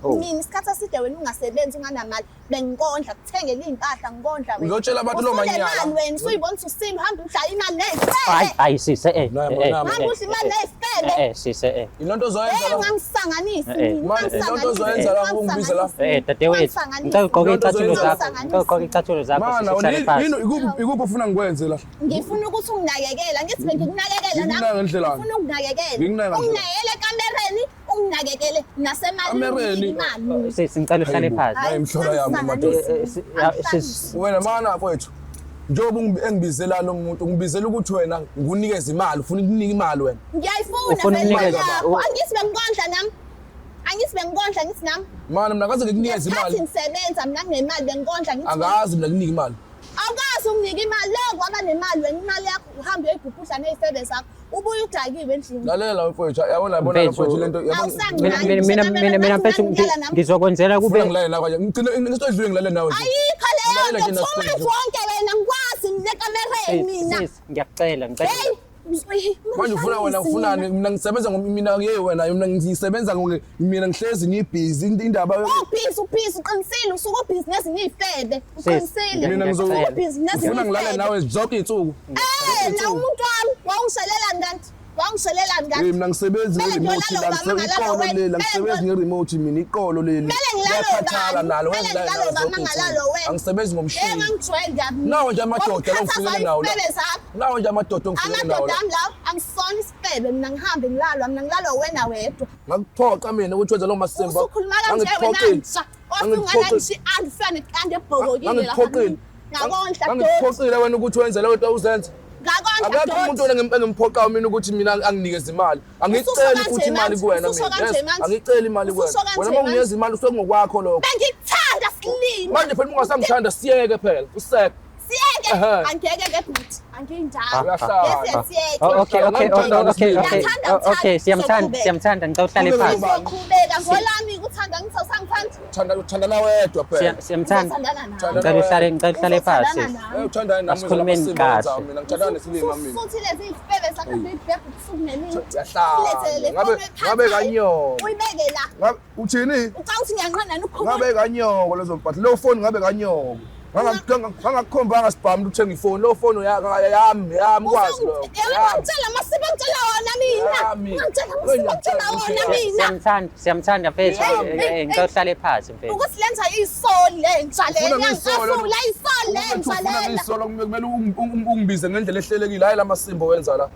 Oh. Mina isikhathi eside wena ungasebenzi unganamali bengikondla kuthengela iy'mpahla ngikondla wena. Uzotshela abantu lo manyala. Usunemali wena usuyibona ukuthi usile uhambe udla imali Hayi ney'febe. hayi sisi eh. Naye, eh, naye. Uhambe udla imali ney'febe. Eh sisi eh. Ilonto ozoyenza Hey la. ungangisanganisi Eh, eh. mina, Manje, ungangisanganisi, ilonto ozoyenza la, ungibiza la. Eh dadewethu, ngicela ugqoke Lonto icathulo ozoyenza. zakho. Ngicela ugqoke icathulo zakho Mana sisi uhlale yini phansi. ikuphi ikuphi ofuna ngikwenze la? Ngifuna ukuthi unginakekele, angithi bengikunakekela nami. Ngikunaka ngendlelani? Ngifuna ukunakekela. Ngikunaka ngendlelani? Unginakekele ekamereni, unginakekele nasemalini. Kamereni? Imali. Sisi ngicela uhlale Hayibo. phansi. Hayi, imhlola yami, madoda. Eh, eh, sisi Wena mana mfowethu. Njengoba engibizela lo muntu, ngibizela ukuthi wena ngikunikeze imali, ufuna ukunika imali wena. Ngiyayifuna Ufuna vele imali ukunikeza- yakho. Angithi bengikondla nami. Angithi bengikondla ngithi nami. Mana mina ngaze ngikunikeze Ngesikhathi imali. ngisebenza mina nginemali bengikondla ngithi. Angazi mina kunika imali. Awukazi unginike imali lo kwaba nemali wena imali yakho uhambe uyoyibhubhudla ney'febe zakho ubuye udakiwe endlini. Lalela mfowethu, yabona yabona Mfethu. mfowethu lento yabona. Awusanginaki. mina mina mina mina mfethu ngizokwenzela Ufuna kube ngilale la kanje. Ngigcine into edlule ngilale nawe nje. Ayikho leyo Lalela nto nje too much Nasipho. wonke wena ngikwazi mina ekamereni mina. Sisi ngiyakucela ngicela. Hey, Manje ufuna wena ufunani? Mina ngisebenza ngo mina ngeke wena mina ngisebenza ngo mina ngihlezi ngibhizi indaba Ubhizi ubhizi uqinisile usuke ubhizi nezinye iy'febe uqinisile. Mina Ngiyakucela. Ubhizi nezinye ufuna ngilale iy'febe. nawe zonke iy'nsuku. Eh, na umuntu wami wawungishelelani kanti? Wawungishelelani kanti? Hey mina ngisebenzi Kumele nge-remote ngiyolala la ubaba ngisebenza ngalalo iqolo wena. leli angisebenzi nge-remote mina iqolo leli. Kumele ngilale Ngiyakhathala ubani? nalo Kumele ngilale ngilale nawe ubaba zonke ngalalo iy'nsuku. wena. Angisebenzi Eh, ngomshini. ngangijwayele kabi. Nawo nje amadoda la ngifikele nawo la. Iy'febe zakho. Nawo nje amadoda ongifikele nawo Amadoda la. ami lawo angisona isifebe mina ngihambe ngilalwa mina ngilalwa wena wedwa. Ngakuphoqa mina ukuthi wenze lo masimba. Usukhuluma kanje wena ntsha. Wasungana ngisho i-andifane iqanda ebhokokile lapha. Ngangikuphoqile. Ngakondla doti. Ngangikuphoqile wena ukuthi wenze leyo nto uzenze. Ngakondla Akekho umuntu doti. wena engimphoqayo mina ukuthi mina anginikeze imali. Angiceli Ususho futhi kanje imali manje, kuwena ususho mina. kanje Yes, manje. Angiceli imali kuwena. Ususho kanje Wena uma unginikeza imali usuke ngokwakho lokho. Bengikuthanda silima. Manje phela uma ungasangithanda siyeke phela. Useke. Siyeke. Ehhe. Angeke ke bhuti. Anginjalo. Uyahlala. Yes, siyeke. Oh, okay okay okay okay okay Ngiyathanda, Oh, okay ngithanda. siyamthanda Soqhubeka. siyamthanda ngicela uhlale Qhubeka. phansi. Ngizoqhubeka ngolami ukuthanda ngithi awusangithandi. Uthanda uthandana wedwa phela. Siyamthanda. Ngizothandana nawe. Thanda- Ngicela uhlale phansi. Ngizothandana nawe. Eh uthandana nami Asikhulumeni masimba kahle. wenzayo mina ngithandana nesilima mina. Futhi lezi zifebe zakho ziyibhebhe ubusuku nemini. Uyahlala. Ulethele le Ngabe phone oyiphathayo, ngabe kanyoko. Uyibeke la. Ngabe uthini? Ucabanga ukuthi ngiyanqanda ukukhuluma. Ngabe kanyoko lezo mpahla. Leyo phone ngabe kanyoko. Ngangakukhombanga sibhamu ukuthi uthenge ifoni. Leyo phone yami yami kwazi lokho. Yami. Ungangitshela amasiba ngitshela wona mina. Yami. Ungangitshela amasiba ngitshela wona mina. Siyamthanda siyamthanda mfethu. Hey, Eh, hey, eh, ngicela uhlale phansi mfethu. Ukuthi lenza isoli lentsha le. Ufuna ngisolo. Ngiyangicasula isoli lentsha Ufuna lena. ngisolo kumele ungibize ngendlela ehlelekile hayi lamasimba owenza la.